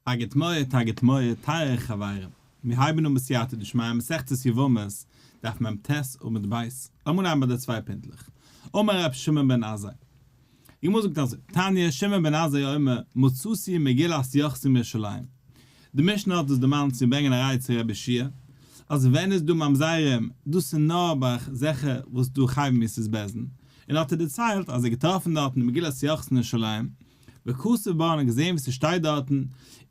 א גוט מועד, א גוט מועד, טייערע חברים. מיר הייבן אן בסייעתא דשמיא מסכת יבמות, דף מ"ט עמוד ב', לאמיר אנהייבן ביי די צוויי פינטלעך. אמר ר' שמעון בן עזאי. די גמרא זאגט אזוי, תניא, שמעון בן עזאי אומר, מצאתי מגילת יוחסין בירושלים. די משנה האט דאס דערמאנט צו ברענגען א ראיה צו רבי יהושע אז ווען איז דא ממזרים, דאס איז נאר ביי זעכע וואס דא חייב מיתת בית דין, און האט ער דערציילט אז ער האט געטראפן דארטן די מגילת יוחסין אין ירושלים, וכתוב בה און האט געזען ווי ס'שטייט דארטן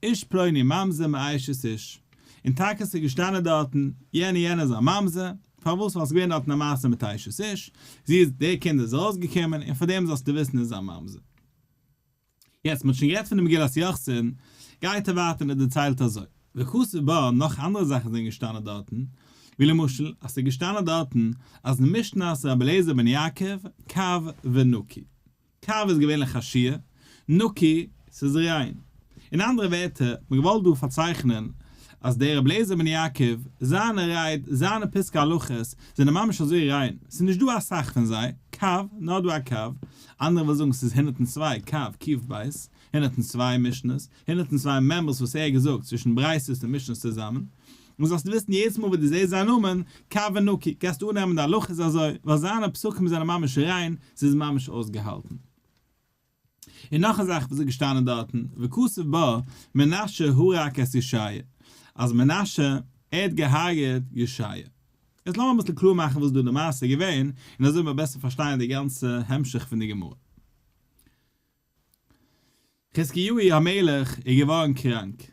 איש פלוני ממזר מאשת איש, און טאקע ס'איז געשטאנען דארטן יענער יענער איז א ממזר, פארוואס ווייל ס'איז געווען דארטן א מעשה מיט אשת איש, זי איז דער קינד איז ארויסגעקומען און פאר דעם זאלסטו וויסן איז א ממזר. יעצט מ'האט שוין גערעדט פון די מגילת יוחסין, גייט ער ווייטער און ער דערציילט אזוי, וכתוב בה נאך אנדערע זאכן זענען געשטאנען דארטן, ווי למשל אז ס'איז געשטאנען דארטן אז משנת רבי אליעזר בן יעקב קב ונקי. קב איז געווענליך א שיעור, נקי, ס'איז ריין. אין אנדערע ווערטער, האט מען געוואלט דא פארצייכענען אז דער רבי אליעזר בן יעקב, זיינע רייד, זיינע פסקי הלכות, זענען ממש אזוי ריין, ס'איז נישט דא אסאך פון זיי, קב, נאר דא א קב, אנדערע ווילן זאגן ס'איז 102, קב, קוף בית, 102 משנה'ס, 102 מימרות וואס ער האט געזאגט צווישן ברייתות און משנה'ס צוזאמען. און זאלסט וויסן יעדעס מאל וואס דו זעסט זיין נאמען, קב ונקי, גייסטו אננעמען די הלכה איז אזוי, ווייל זיינע פסקים זענען ממש ריין, ס'איז ממש אויסגעהאלטן. און נאך א זאך וואס איז געשטאנען דארטן, וכתוב בה, מנשה הרג את ישעיה, אז מנשה, ער האט געהארגעט ישעיה. יעצט לאמיר אביסל קלאר מאכן וואס איז דא די מעשה געווען, און אזוי וועט מען בעסער פארשטיין די גאנצע המשך פון די גמרא. חזקיהו המלך איז געווארן קראנק,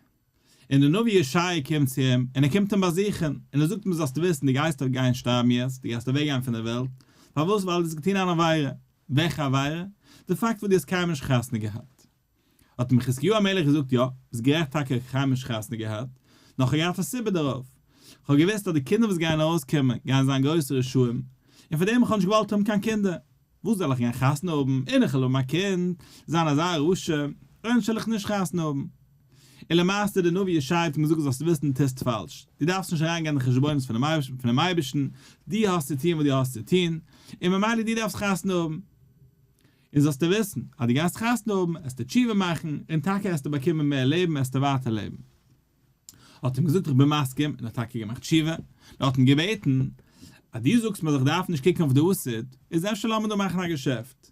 און דער נביא ישעיה קומט צו אים, און ער קומט אים באזוכן, און ער זאגט אים, זאלסטו וויסן, דו גייסט גיין שטארבן יעצט, דו גייסט אוועקגיין פון דער וועלט, פארוואס? ווייל דו האסט געטון אן עבירה. וועלכע עבירה? די פאקט וואס דו האסט קיינמאל נישט חתונה געהאט. האט אים חזקיהו המלך געזאגט, יא, ביסט גערעכט טאקע, איך האב קיינמאל נישט חתונה געהאט, נאר איך האב געהאט א סיבה דערויף, איך האב געוואוסט אז די קינדער וואס גייען ארויסקומען גייען זיין גרויסע רשעים, און פאר דעם איך האב נישט געוואלט האבן קיין קינדער. וואס זאל איך גיין חתונה האבן און איך וועל האבן א קינד, זיין אזא רשע, ענדערש זאל איך נישט חתונה האבן. און למעשה דער נביא ישעי' האט אים געזאגט זאלסט וויסן דו טוסט פאלש, דו דארפסט נישט אריין גיין אין חשבונות פונעם אייבערשטן, דו האסט צו טון וואס דו האסט צו טון, און ממילא דו דארפסט חתונה האבן. און זאלסטו וויסן, אז דו גייסט חתונה האבן, עסטו תשובה מאכן, און טאקע עסטו באקומען מער לעבן, עסטו ווייטער לעבן. האט אים געזאגט איך בין מסכים, און האט טאקע געמאכט תשובה, און האט אים געבעטן, אז דו זאגסט מיר אז איך דארף נישט קוקן אויף די עתיד, איז אפשר לאמיר דא מאכן א געשעפט,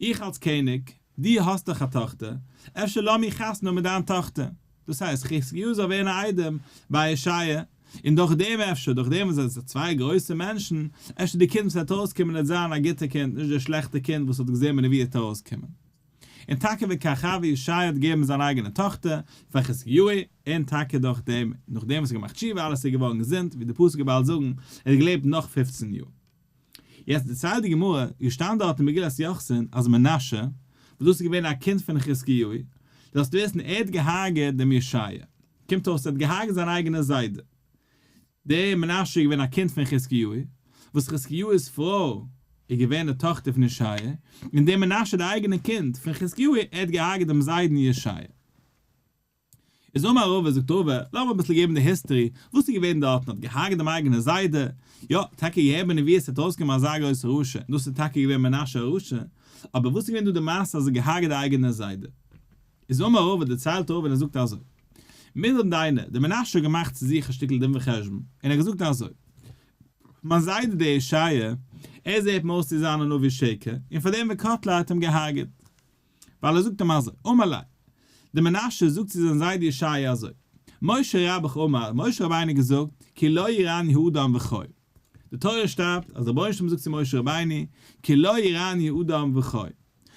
איך אלס קעניג, דו האסט דאך א טאכטער, אפשר לאמיר חתונה האבן מיט דיין טאכטער, דאס הייסט חזקיהו זאל ווערן א איידעם ביי ישעיה, און דורך דעם אפשר, דורך דעם וואס זיי זענען צוויי גרויסע מענטשן, אפשר די קינד וואס וועט ארויסקומען וועט זיין א גוטע קינד, נישט דער שלעכטע קינד וואס האט געזען בנבואה וועט ארויסקומען. און טאקע וכך הוה ישעיה האט געגעבן זיין אייגענע טאכטער פאר חזקיהו, און טאקע דורך דעם, נאכדעם וואס ער האט געמאכט תשובה אלעס איז געווארן געזונט, ווי די פסוק וועט באלד זאגן, ער האט געלעבט נאך פופצן יאר. יעצט דערציילט די גמרא, איז געשטאנען דארט אין מגילת יוחסין אז מנשה, וואס דאס איז געווען א קינד פון חזקיהו, זאלסטו וויסן ער האט געהארגעט דעם ישעיה, קומט אויס ער האט געהארגעט זיין אייגענע זיידע, דער מנשה איז געווען א קינד פון חזקיהו, וואס חזקיהו'ס פרוי איז געווען די טאכטער פון ישעיה, און דער מנשה דער אייגענער קינד פון חזקיהו, ער האט געהארגעט דעם זיידן ישעיה. איז אמר רבא, זאגט רבא, לאמיר אביסל געבן די history, וואס איז געווען דארטן, האט געהארגעט דעם אייגענער זיידע, יא, טאקע געהערט בנביאות ס'וועט ארויסקומען אזא גרויסע רשע, און דאס איז טאקע געווען מנשה הרשע, אבער וואס איז געווען דא די מעשה אז ער האט געהארגעט די אייגענער זיידע? איז אמר רבא, דערציילט רבא און ער זאגט אזוי, מידן דיינא, דער מנשה האט געמאכט צו זיך א שטיקל דין וחשבון, און ער האט געזאגט אזוי, מיין זיידע דער ישעיה, ער זעט מיר אויס צו זיין א נביא שקר, און פאר דעם וקטליה האט אים געהארגעט. ווייל ער זאגט אים אזוי, אמר ליה, דער מנשה זאגט צו זיין זיידע ישעיה אזוי, משה רבך אמר, משה רבינו האט געזאגט, כי לא יראני האדם וחי. די תורה שטייט אז דער רבונו של עולם זאגט צו משה רבינו, כי לא יראני האדם וחי.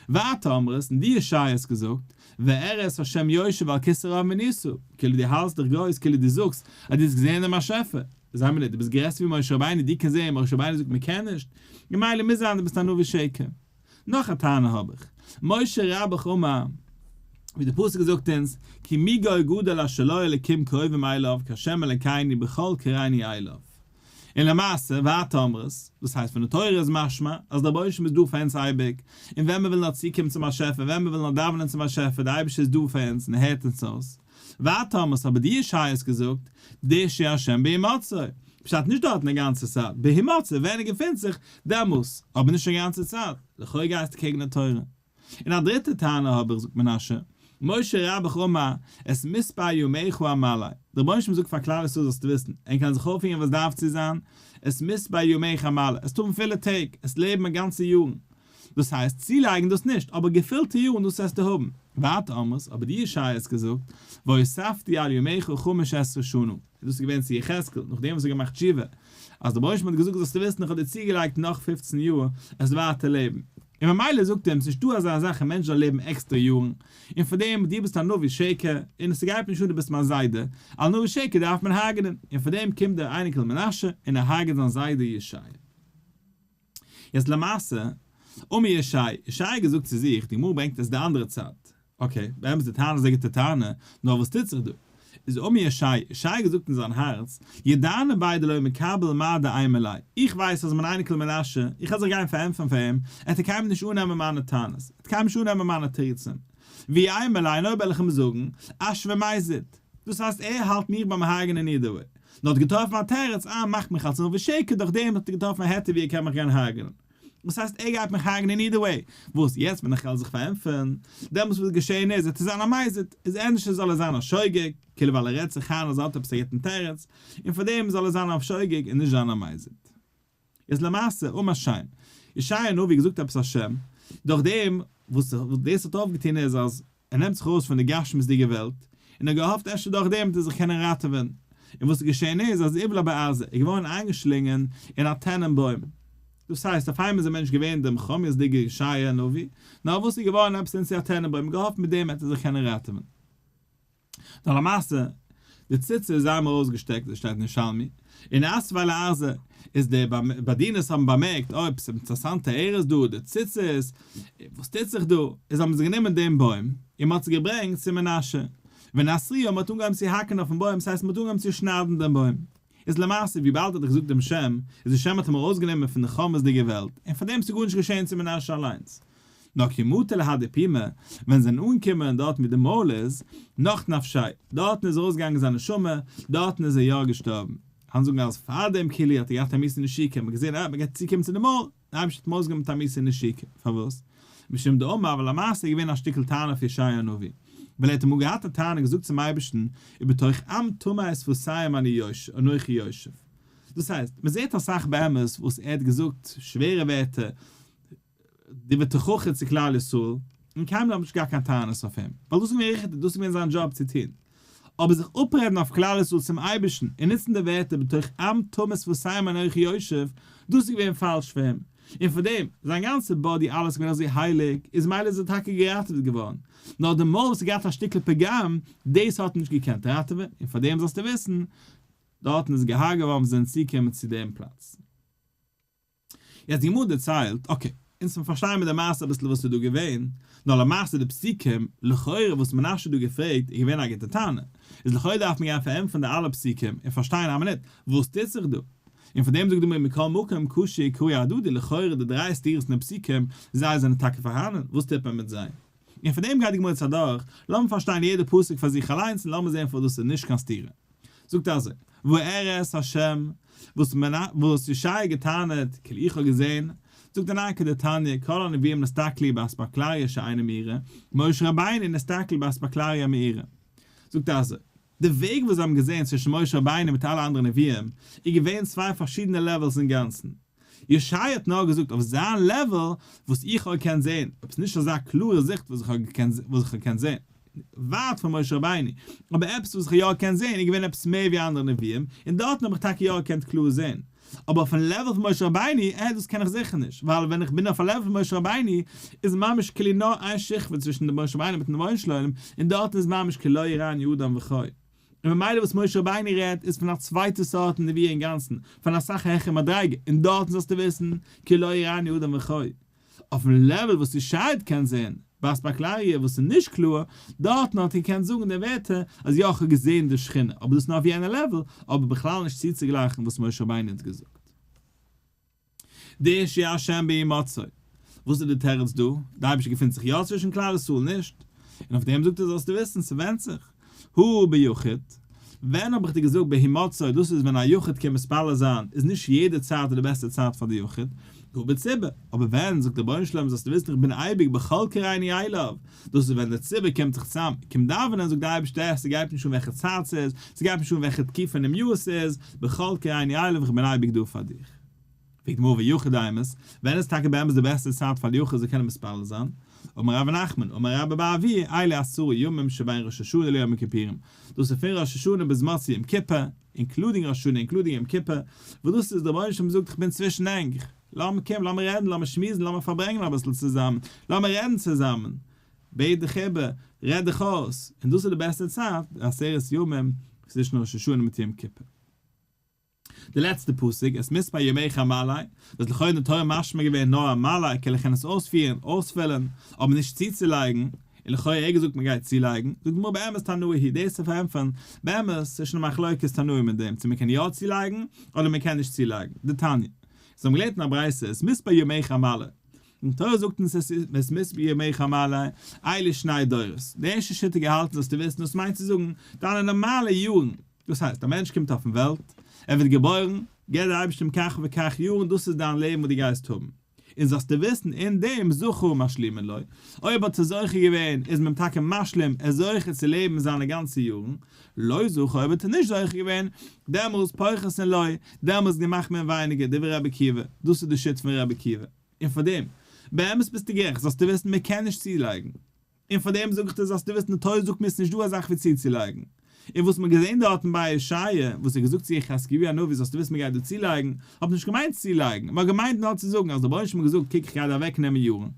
ואת אמרת, און דו ישעיה האסט געזאגט, ואראה את ה' יושב על כסא רם ונישא, כאילו דו האלסט דיך גרויס, כאילו דו זאגסט אז דו האסט געזען דעם באשעפער. זיי מיר נישט, דו ביסט גרעסער ווי משה רבינו, דו קענסט זען, משה רבינו זאגט מען קען נישט, ממילא מוז זיין דו ביסט א נביא שקר. נאך א טענה האב איך, משה רבך אמר, ווי דער פסוק זאגט אונז, כי מי גוי גדול אשר לו אלקים קרובים אליו כהשם אלקינו בכל קראנו אליו. און למעשה, ואת אמרת, דאס הייסט פון די תורה איז משמע אז דער רבונו של עולם איז דא פאר אונז אייביג, און ווען מיר ווילן נאר צוקומען צום באשעפער, ווען מיר ווילן נאר דאווענען צום באשעפער, דער אייבערשטער איז דא פאר אונז און ער הערט אונז אויס. ואת אמרת, אבער די ישעיה האט געזאגט, דרשו השם בהמצאו, פשט נישט דארטן די גאנצע צייט, בהמצאו, ווען ער געפינט זיך, דעמאלס, אבער נישט די גאנצע צייט, לכאו' גייסטו קעגן די תורה. און א דריטע טענה האב איך, זאגט מנשה. משה רבך אמר, את מספר ימיך אמלא, דער רבונו של עולם זאגט פאר כלל ישראל זאלסטו וויסן, ענק קענען זיך אויפפירן וואס דארף צו זיין, את מספר ימיך אמלא, עסט האבן פילע טעג, עסט לעבן א גאנצע יארן, דאס הייסט, צולייגן דאס נישט, אבער געפילטע יארן דאס עסטו האבן. ואת אמרת, אבער די ישעיה האט געזאגט, והוספתי על ימיך חמש עשרה שנה, און דאס איז געווען צו יחזקאל, נאכדעם וואס ער האט געמאכט תשובה, אז דער רבונו של עולם האט געזאגט זאלסטו וויסן איך האב דיר צוגעלייגט נאך פופצן יאר, עסט ווייטער לעבן. און ממילא זאגט ער אים, ס'נישטא אזא זאך א מענטש זאל לעבן עקסטערע יארן, און פאר דעם דו ביסט א נביא שקר, און ס'גייט מיר נישט אן דו ביסט מיין זיידע, א נביא שקר דארף מען הרג'נען, און פאר דעם קומט דער אייניקל מנשה און ער הרג'עט זיין זיידע ישעי'. יעצט למעשה, אמר ישעי', ישעי' האט געזאגט צו זיך, די גמרא ברענגט עס די אנדערע צד, okay, באמת די טענה איז א גוטע טענה, נאר וואס טוט זיך דא? איז אמר ישעי', ישעי' האט געזאגט אין זיין הארץ, ידענא ביה דלא מקבל מה דאימא ליה, איך ווייס אז מיין אייניקל מנשה, איך וועל זיך גיין פארענטפערן פאר אים, עט ער קיינמאל נישט אננעמען מיינע טענות, עט קיינמאל נישט אננעמען מיינע תירוצים. ואי אימא ליה און אויב וועל איך אים זאגן, אשוי מזיד. דאס הייסט ער האלט מיך ביים הרג'נען either way. נאר האט געטראפן א תירוץ, אה מאכט מיך אלס נביא שקר, דורך דעם האט ער געטראפן א היתר ווי ער קען מיך גיין הרג'נען. וואס הייסט ער גייט מיך הרג'נען either way? וואס יעצט ווען איך וועל זיך פארענטפערן, דעמאלטס וואס געשעהן איז, וועט ער זיין א מזיד, איז ענדערש זאל ער זיין א שוגג, כאילו ווייל ער רעדט זיך איין אז ער האט עפעס א גוטן תירוץ, און פארדעם זאל ער זיין א שוגג און נישט זיין א מזיד. איז למעשה אמר שם, ישעיה הנביא געזאגט עפעס א שם, דורך דעם וואס דאס האט אויפגעטון איז אז ער נעמט זיך ארויס פון די גשמיות'דיגע וועלט, און ער האט געהאפט אפשר דורך דעם וועט ער זיך קענען ראטעווען, און וואס איז געשען איז אז איבלע בעזה איז געווארן איינגעשלינגען אין א טענען בוים, דאס הייסט אויף איינמאל איז א מענטש געווען דעם חומיות'דיגער ישעיה הנביא, נאר וואס איז געווארן עפעס אין צו א טענען בוים, געהאפט מיט דעם וועט ער זיך קענען ראטעווען. נאר למעשה, די ציצית איז איינמאל ארויסגעשטעקט, דאס שטייט אין ירושלמי, און אתווי לארזא, איז די באדינערס האבן באמערקט, אוי, עפעס אינטערעסאנטע ארז דא, די ציצית, וואס טוט זיך דא? איז האבן זיי גענומען דעם בוים, און מען האט עס געברענגט צו מנשה, ונתרוה, מען האט אנגעהויבן צו האקן אויפן בוים, ס'הייסט מען האט אנגעהויבן צו שניידן דעם בוים. איז למעשה וויבאלד האט ער געזאגט דעם שם, איז די שם האט אים ארויסגענומען פון די חמות'דיגע וועלט, און פאר דעם איז גארנישט געשען צו מנשה אליינס. נאר כי מטו להדי פומא, ווען זיי זענען אנגעקומען דארטן ווי די מויל איז, נח נפשיה, דארטן איז ארויסגעגאנגען זיין נשמה, דארטן איז ער יא געשטארבן. אנדערע זאגן אז פאר דעם כאילו האט ער געהאט א מיתה נשיקה, מ'האט געזען אה, מ'גייט צוקומען צו די מויל, דער אייבערשטער האט אים אויסגענומען מיט א מיתה נשיקה, פארוואס? משום דאמר, ווייל למעשה איז געווען א שטיקל טענה אויף ישעיה הנביא, ווייל ער האט אמאל געהאט א טענה און געזאגט צום אייבערשטן, ובתוך עם טמא שפתים אני אנכי יושב. דאס הייסט, מ'זעט אסאך באמת וואס ער האט געזאגט שווערע ווערטער, דברי תוכחה צו כלל ישראל, און קיינמאל האט מען נישט געהאט קיין טענות אויף אים, ווייל דאס איז געווען ריכטיג, דאס איז געווען זיין דזשאב צו טון. אבער זיך אפרעדן אויף כלל ישראל צום אייבערשטן און נוצן די ווערטער בתוך עם טמא שפתים אנכי יושב, דאס איז געווען פאלש פאר אים, און פאר דעם, זיין גאנצע body אלעס איז געווען אזוי הייליג, איז מילא איז ער טאקע געראטעוועט געווארן, נאר די מויל וואס האט געהאט א שטיקל פגם, דאס האט אים נישט געקענט ראטעווען, און פאר דעם זאלסטו וויסן, דארטן איז געהארגעט געווארן ווען זיי זענען צוגעקומען צו דעם פלאץ. יעצט די גמרא דערציילט, okay, אונז פארשטייען מיט די מעשה אביסל וואס איז דא געווען, נאר למעשה די פסוקים, לכאורה וואס מנשה האט דא געפרעגט איז געווען א גוטע טענה, איז לכאורה דארף מען גיין פארענטפערן די אלע פסוקים און פארשטיין א מינוט, וואס טוט זיך דא? און פון דעם זאגט די גמרא מכל מקום קשו קראי אהדדי, לכאורה די דריי סתירות אין די פסוקים, זיי זענען טאקע פארהאנען, וואס טוט מען מיט זיי? און פון דעם גייט די גמרא יעצט אדורך, לאמיר פארשטיין יעדע פסוק פאר זיך אליינס און לאמיר זען פארוואס דאס איז נישט קיין סתירה. זאגט אזוי, ואראה את השם, וואס וואס ישעי' האט געטענה'ט, כאילו איך האב געזען, זאגט ער ניין כדתניא, כל הנביאים נסתכלו באספקלריא שאינה מאירה, משה רבינו נסתכל באספקלריא מאירה. זאגט ער אזוי, די וועג וואס זיי האבן געזען צווישן משה רבינו מיט אלע אנדערע נביאים, איז געווען צוויי פארשידענע levels אינגאנצן. ישעי' האט נאר געזאגט אויף זיין level וואס איך האב געקענט זען, עפעס נישט אזא קלארע זיכט וואס איך האב געקענט וואס איך האב געקענט זען, ווייט פון משה רבינו, אבער עפעס וואס איך האב יא געקענט זען איז געווען עפעס מער ווי אנדערע נביאים, און דארטן האב איך טאקע יא געקענט קלאר זען. אבער אויפן level פון משה רבינו, אה דאס קען איך זיכער נישט, ווייל ווען איך בין אויף א level פון משה רבינו, איז ממש כאילו נאר איין שכבה צווישן די משה רבינו מיטן רבונו של עולם, און דארטן איז ממש כלא יראני אדם וחי. און ממילא וואס משה רבינו רעדט איז פון א צווייטע סארט נבואה אינגאנצן, פון אסאך העכערע מדריגה, און דארטן זאלסטו וויסן, כי לא יראני אדם וחי. אויפן level וואס ישעי' קען זען, באספקלריא וואס איז נישט קלאר, דארטן האט ער געקענט זאגן די ווערטער אז יא איך האב געזען די שכינה, אבער דאס נאר אויף יענע level, אבער בכלל נישט צוצוגלייכן וואס משה רבינו האט געזאגט. דרשו השם בהמצאו. וואס איז די תירוץ דא? די אייבערשטער געפינט זיך יא צווישן כלל ישראל נישט? און אויף דעם זאגט ער זאלסטו וויסן ס'ווענדט זיך. הא ביחיד. ווען האב איך דיר געזאגט בהמצאו דאס איז ווען א יחיד קען מתפלל זיין איז נישט יעדע צייט די בעסטע צייט פאר די יחיד. גאר בציבור, אבער ווען זאגט דער רבונו של עולם זאלסטו וויסן איך בין אייביג בכל קראנו אליו, דאס איז ווען דער ציבור קומט זיך צאם, קומט דאווענען, זאגט דער אייבערשטער ס'גייט נישט אן וועלכע צייט ס'איז, ס'גייט נישט אן וועלכע תקופה אינעם יאר ס'איז, בכל קראנו אליו איך בין אייביג דא פאר דיך. פרעגט די גמרא ויכי דאימת, ווען איז טאקע באמת די בעסטע צייט פאר יחיד זאל קענען מתפלל זיין? אמר רב נחמן, אמר רבה בר אבוה, אלו עשרה ימים שבין ראש השנה ליום הכיפורים, דאס איז פון ראש השנה ביז מוצאי יום כיפור, including ראש השנה including יום כיפור, וואס דאס איז דער רבונו של עולם זאגט איך בין צווישן ענק, לאמיר קומען, לאמיר רעדן, לאמיר שמועסן, לאמיר פארברענגען אביסל צוזאמען, לאמיר רעדן צוזאמען, בעט דיך איבער, רעד דיך אויס, און דאס איז די בעסטע צייט, די עשרת ימים צווישן ראש השנה מיט יום כיפור. די לעצטע פסוק, את מספר ימיך אמלא, וואס לכאורה אין די תורה משמע געווען נאר אמלא, קען איך עס אויספירן, אויספילן, אבער נישט צוצולייגן, און לכאורה ער געזאגט מען גייט צולייגן, זאגט די גמרא באמת תנאי היא, דאס צו פארענטפערן, באמת ס'איז שוין א מחלוקת תנאים אין דעם צו מען קען יא צולייגן אדער מען קען נישט צולייגן, דתניא, אונז האבן געלערנט אין א ברייתא, את מספר ימיך אמלא, די תורה זאגט אונז את מספר ימיך אמלא, אלו שני דורות, די ערשטע שיטה געהאלטן זאלסטו וויסן דאס מיינט צו זאגן דיינע נארמאלע יארן, דאס הייסט, א מענטש קומט אויפן וועלט, ער ווערט געבוירן, געבט דער אייבערשטער אים כך וכך יארן, דאס איז דיין לעבן וואס דו גייסט האבן. און זאלסטו וויסן, אין דעם זכה משלימין לו, אויב האט ער זוכה געווען, איז מען אים טאקע משלים, ער איז זוכה צו לעבן זיינע גאנצע יארן, לא זכה, אויב האט ער נישט זוכה געווען, דעמאלס פוחתין לו, דעמאלס מאכט מען ווייניגער, דברי רבי עקיבא, דאס איז די שיטה פון רבי עקיבא. און פאר דעם, באמת ביסטו גערעכט, זאלסטו וויסן, מען קען נישט צולייגן. און פאר דעם זאג איך דיר זאלסטו וויסן די תורה זאגט מיר עס איז נישט דא א זאך ווי צוצולייגן. און וואס מ'האט געזען דארטן ביי ישעיה וואס ער האט געזאגט צו יחזקיהו הנביא זאלסטו וויסן מ'גייט דא צולייגן, האט מען נישט געמיינט צולייגן, מ'האט געמיינט נאר צו זאגן אז דער רבונו של עולם האט געזאגט קוק איך גיי דיר אוועקנעמען יארן,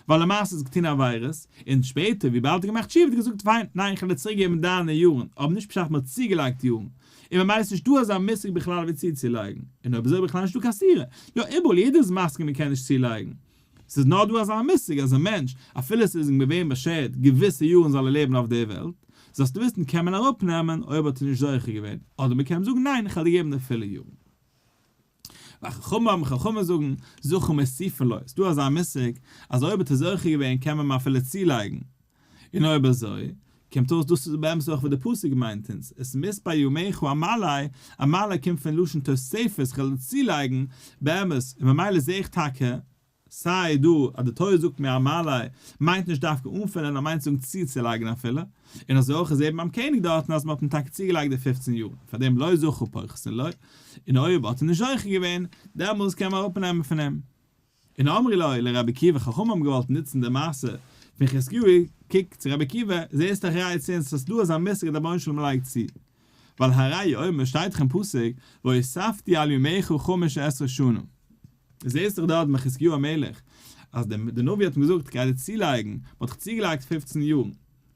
ווייל למעשה האסט געטון עבירות, און שפעטער וויבאלד ער האט געמאכט תשובה האט ער געזאגט פיין, ניין איך וועל דיר צוריק געבן דיינע יארן, אבער נישט פשט מ'האט צוגעלייגט יארן, און ממילא איז נישט דא אזא מושג בכלל ווי צוצולייגן, און אויב אזוי בכלל נישטא קיין סתירה, יא איבעראל יעדער איז מסכים מ'קען נישט צולייגן, ס'איז נאר דא אזא מושג אז א מענטש, אפילו ס'איז אים געווען באשערט געוויסע יארן זאל ער לעבן אויף דער וועלט, זאלסטו וויסן קען מען אראפנעמען אויב האט ער נישט זוכה געווען, אדער מ'קען אים זאגן ניין איך וועל דיר געבן די פולע יארן. וחכמים חכמים זאגן, זכה מוסיפין לו, ס'דא אזא מושג אז אויב האט ער זוכה געווען קען מען אים אפילו צולייגן, און אויב אזוי, קומט אויס דאס איז באמת אויך וואס די פסוק מיינט אונז, את מספר ימיך אמלא, אמלא קומט פון לשון תוספת, כ'וועל צולייגן, באמת, און ממילא זעה איך טאקע, סיי דא אז די תורה זאגט מיר אמלא, מיינט נישט דווקא אנפילן נאר מיינט זאגן צוצולייגן אפילו, און אזוי אויך איז ער ביים קעניג דארטן אז מ'האט אים טאקע צוגעלייגט די פופצן יאר, פארדעם לא זכה פוחתין לו, און אויב האט ער נישט זוכה געווען, דעמאלס קען מען אראפנעמען פון אים. און אמרו לו לרבי עקיבא, חכמים האבן געוואלט נוצן די מעשה פון חזקיהו, קוק צו רבי עקיבא, זעסט דאך ראיה צו אונז אז ס'דא אזא מושג אז דער רבונו של עולם לייגט צו, ווייל הרי הוא אומר שטייט דאך אין פסוק והוספתי על ימיך חמש עשרה שנה, זעסט דאך דארט ביי חזקיהו המלך אז דער נביא האט אים געזאגט כדי דיר צולייגן, מ'האט דיך צוגעלייגט פופצן יאר,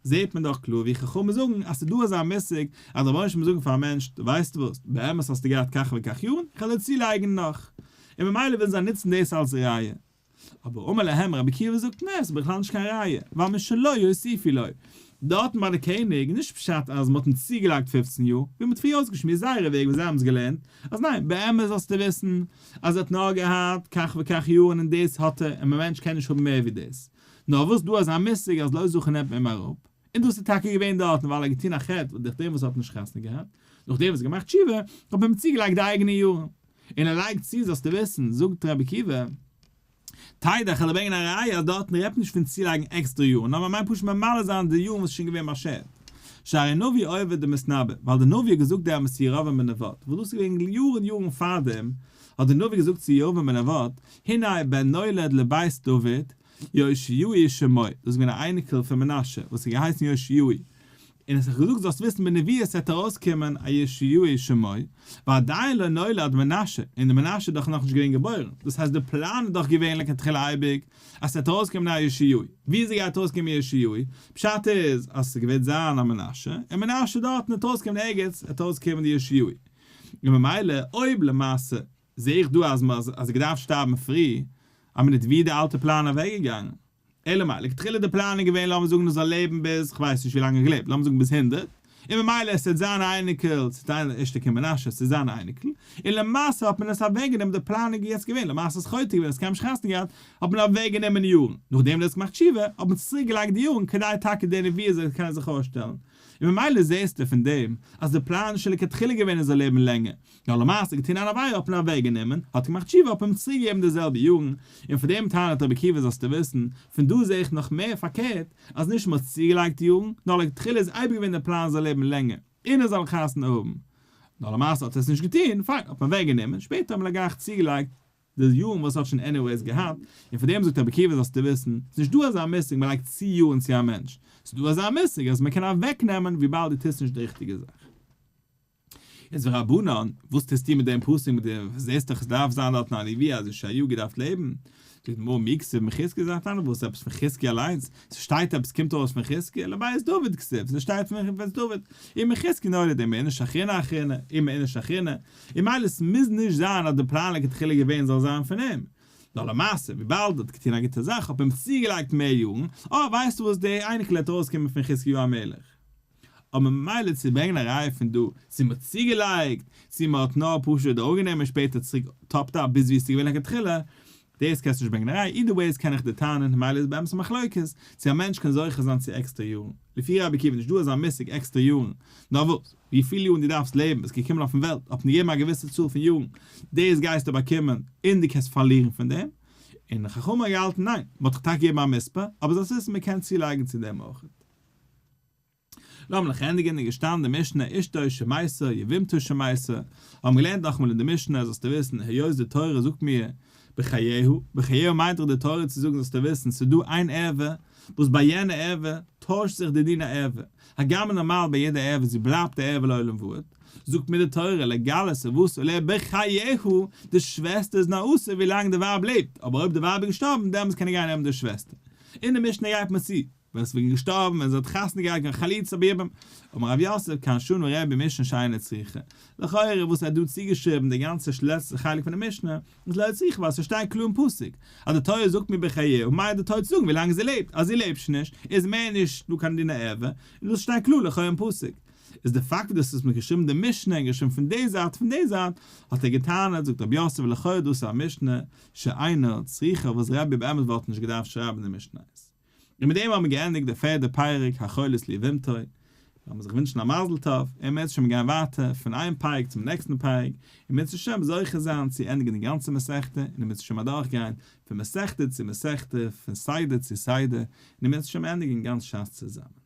זעהט מען דאך קלאר ווי חכמים זאגן אז ס'איז דא אזא מושג אז דער רבונו של עולם זאגן פאר א מענטש דו ווייסט וואס, באמת האסטו געהאט כך וכך יארן, איך וועל דיר צולייגן נאך. און ממילא ווילן זיי נוצן דאס אלס ראיה. אבער אמר להם רבי עקיבא זאגט נע, ס'איז בכלל נישט קיין ראיה, ווייל משלו הוסיפו לו. דארטן ביי די קעניג, נישט פשט אז מ'האט אים צוגעלייגט פופצן יאר, ווי מ'האט פריער אויסגעשמועסט זייערע וועג ווי זיי האבן עס געלערנט, אז ניין, באמת זאלסטו וויסן אז ער האט נאר געהאט כך וכך יארן און דאס האט ער, און א מענטש קען נישט האבן מער ווי דאס. נאר וואס דא אזא מושג אז לא זכה נעמט מען אים אראפ, און דאס איז טאקע געווען דארטן ווייל ער האט געטון א חטא דורך דעם וואס ער האט נישט חתונה געהאט, נאכדעם וואס ער האט געמאכט תשובה האט מען אים צוגעלייגט די אייגענע יארן, און ער לייגט צו זאלסטו וויסן, זאגט רבי עקיבא, תדע איך וועל דיר ברענגען א ראיה אז דארטן רעדט מען נישט פון צולייגן עקסטערע יארן נאר מען מיינט פשוט ממלא זיין די יארן וואס איז שוין געווען באשערט, שהרי נביא עובד דמתנבא, ווייל דער נביא האט געזאגט דעמאלס צו ירבעם בן נבט, וואס דאס איז געווען יארן יארן פארדעם, האט דער נביא געזאגט צו ירבעם בן נבט, הנה בן נולד לבית דוד, יאשיהו שמו, דאס איז געווען א אייניקל פון מנשה, וואס האט געהייסן יאשיהו, און עס האט געזאגט זאלסט וויסן בנביאות וועט ארויסקומען א יאשיהו שמו, ועדיין לא נולד מנשה, און די מנשה איז דאך נאכנישט געווען געבוירן, דאס הייסט די פלאן איז דאך געווען לכתחילה אייביג אז ס'וועט ארויסקומען א יאשיהו, וויאזוי גייט ארויסקומען יאשיהו? פשט איז אז ס'געוועט זיין א מנשה, און מנשה דארטן וועט ארויסקומען ערגעץ וועט ארויסקומען די יאשיהו, און ממילא אויב למעשה זעה איך דא אז אז ער געדארפט שטארבן פרי, א מינוט ווי איז די אלטע פלאן אוועקגעגאנגען? אלא מאי, לכתחילה די פלאן איז געווען לאמיר זאגן ער זאל לעבן ביז, כ'ווייס נישט ווי לאנג ער האט געלעבט, לאמיר זאגן ביז הונדרעט, און ממילא עס וועט זיין א אייניקל, ס'וועט זיין ערשטע קינד מנשה, ס'איז זיין אייניקל, און למעשה האט מען עס אוועקגענומען, די פלאן איז יעצט געווען, למעשה איז חוטא געווען, עס קיינמאל נישט חתונה געהאט, האט מען אוועקגענומען יארן, נאכדעם וואס ער האט געמאכט תשובה, האט מען צוריק געלייגט די יארן כדי טאקע די נביאה זאל קענען זיך אויסשטעלן. און ממילא זעסטו פון דעם אז די פלאן איז שוין לכתחילה געווען ער זאל לעבן לענגער, נאר למעשה געטון אן עבירה האט מען אוועק גענומען, האט געמאכט תשובה האט מען אים צוריק געגעבן די זעלבע יארן, און פון דעם טענה'ט רבי עקיבא זאלסטו וויסן, פון דא זע איך נאך מער פארקערט, אז נישט מען האט צוגעלייגט יארן, נאר לכתחילה איז אייביג געווען די פלאן ער זאל לעבן לענגער, און ער זאל חתונה האבן, נאר למעשה האט ער עס נישט געטון, פיין האט מען אוועק גענומען, שפעטער האט מען לגמרי צוגעלייגט די יארן וואס האט שוין anyways געהאט, און פון דעם זאגט רבי עקיבא זאלסטו וויסן, ס'איז נישט דא אזא מושג מען לייגט צו יארן צו א מענטש, ס'איז דא אזא מושג אז מען קען אוועק נעמען וויבאלד דו טוסט נישט די ריכטיגע זאך. יעצט ורבנן, וואס טוסטו מיט דעם פסוק מיט דעם זעסט דאך עס דארף זיין דארטן א נביא אז ישעיהו געדארפט לעבן, זאגט די גמרא מי כתיב מחזקיה זאגט אנדערע וואס עפעס פון חזקיה אליינס, ס'שטייט עפעס קומט ארויס פון חזקיה, לבית דוד כתיב, ס'שטייט פון בית דוד, און מחזקיה נולד ומאיניש אחרינא אחרינא, און מאיניש אחרינא, און מילא ס'מוז נישט זיין אז די פלאן לכתחילה געווען זאל זיין פון אים, נאר למעשה וויבאלד ער האט געטון א גוטע זאך האט מען אים צוגעלייגט מער יארן, אה ווייסטו וואס די אייניקל העט ארויסקומען פון חזקיהו המלך. אבער ממילא צו ברענגען א ראיה פון דא, צו מ'האט צוגעלייגט, צו מ'האט נאר פשוט אראפגענומען שפעטער צוריק topped up ביז ווי עס איז געווען לכתחילה, דאס קענסטו נישט ברענגען א ראיה, either ways קען איך דיר טענה'ן, ממילא איז באמת א מחלוקת, צו א מענטש קען זוכה זיין צו עקסטערע יארן. לפי רבי עקיבא איז נישט דא אזא מושג עקסטערע יארן, נאר וואס, ווי פיל יארן דו דארפסט לעבן, ביסט געקומען אויפן וועלט, האט מען געגעבן א געוויסע צאל פון יארן, דאס גייסטו באקומען, און דו קענסט פארלירן פון דעם. און חכמים האבן געהאלטן ניין, מען האט דיך טאקע געגעבן א מספר, אבער זאלסט וויסן מען קען צולייגן צו דעם אויך. לאמיר נאך ענדיגען איז געשטאנען די משנה אשתו שמתה יבמתו שמתה, האבן געלערנט נאכאמאל אין די משנה זאלסטו וויסן היות די תורה זאגט מיר בחייה, בחייה מיינט דאך די תורה צו זאגן זאלסטו וויסן ס'איז דא איין ערווה וואס ביי יענע ערווה טוישט זיך די דין הערווה, הגם נארמאל ביי יעדע ערווה זי בלייבט א ערווה לעולם ועד, זאגט מיר די תורה לגלות ערותה עליה בחייה, די שוועסטער איז נאר אסור ווילאנג די ווייב לעבט, אבער אויב די ווייב איז געשטארבן דעמאלטס קען ער גיין נעמען די שוועסטער. אין די משנה גייט מען צו. ווען עס איז געשטארבן ווען זי האט חתונה געהאט קיין חליצה ביבם, אמר רב יוסף כאן שנה רבי משנה שאינה צריכה, לכאורה וואס ער האט דא צוגעשריבן די גאנצע לעצטע חלק פון די משנה איז לא צריכה ווייל ס'שטייט קלאר אין פסוק אז די תורה זאגט מיר בחייה און מיינט די תורה צו זאגן ווילאנג זי לעבט, אז זי לעבט שוין נישט איז מער נישט דא קיין דין ערווה, און דאס שטייט קלאר לכאורה אין פסוק. איז די פאקט דאס וואס מ'האט געשריבן די משנה און געשריבן פון די זייט פון די זייט האט ער געטענה'ט זאגט רב יוסף לכאורה דאס איז א משנה שאינה צריכה וואס רבי באמת וואלט נישט געדארפט שרייבן די משניות. און מיט דעם האבן מיר געענדיגט די פערדע פרק החולת ליבמתו, לאמיר זיך ווינטשן א מזל טוב, און אם ירצה השם גיין ווייטער פון איין פרק צום נעקסטן פרק, און אם ירצה השם זוכה זיין צו ענדיגן די גאנצע מסכתא, און אם ירצה השם אדורכגיין פון מסכתא צו מסכתא, פון סדר צו סדר, און אם ירצה השם ענדיגן גאנץ שס צוזאמען.